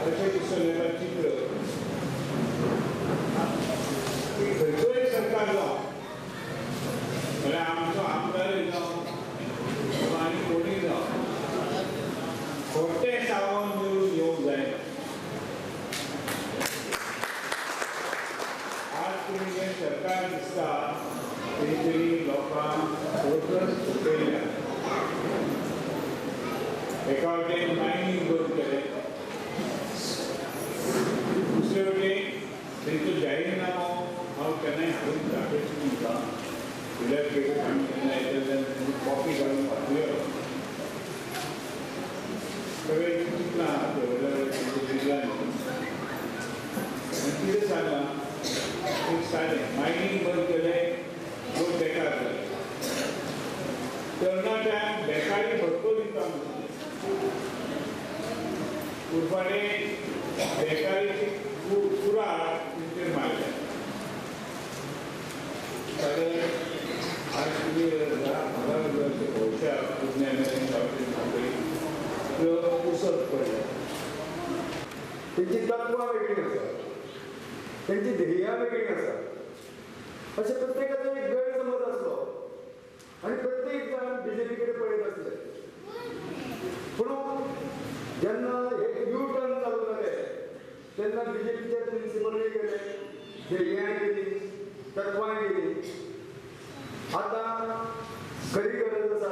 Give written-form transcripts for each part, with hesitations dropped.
अशें दिसून येता चित्र की खंयचोय सरकार जावं, म्हळ्यार आमचो आमदारूय जावं आनी कोणूय जावं, खोटें सांगून निवडून येवंक जायना. आज तुमी जें सरकार दिसता तें तरी लोकांक खरोखरच फटयल्या. एका वटेन मायनींग बंद केलें, दुसरे वटेन थंयचो जाहीरनामो हांव केन्नाय हाडून दाखयता तुमकां, फुडल्या खेपे आमी केन्ना येतले तेन्ना कॉपी काडून वाचूया. सगळें चिंतलां व्हडल्या व्हडल्या जिल्ल्यांनी आनी कितें सांगलां, एक सादें मायनींग बंद केलें, लोक बेकार जाले, तरणाट्यांक बेकारी भरपूर दिता म्हणून उरफाटें बेकारीची कुराड तेंचेर मारल्या. कारण आज तुमी म्हाका भोवशा त्यो उसत पडल्या. तेंची तत्वां वेगळीं आसा, तेंची ध्येयां वेगळीं आसा, अशें प्रत्येकाचो एक गैरसमज आसलो आनी प्रत्येक जाण बीजेपी कडेन पळयत आसले. पूण जेन्ना हे यू टर्न चालू जाले तेन्ना बीजेपीचे प्रिंसिपलूय गेले, ध्येयां गेली, तत्वां गेली. आतां खरी गरज आसा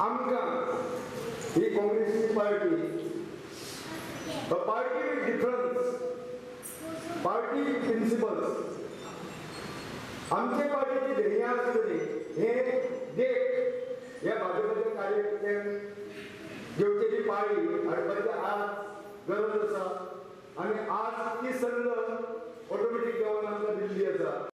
आमकां ही काँग्रेसीची party, a party with difference, party with principles, आमचे पार्टीची ध्येयां आसतली हे देख ह्या भाजपाच्या कार्यकर्त्यांक घेवचेली पाळी हाडपाची आज गरज आसा आनी आज ती संद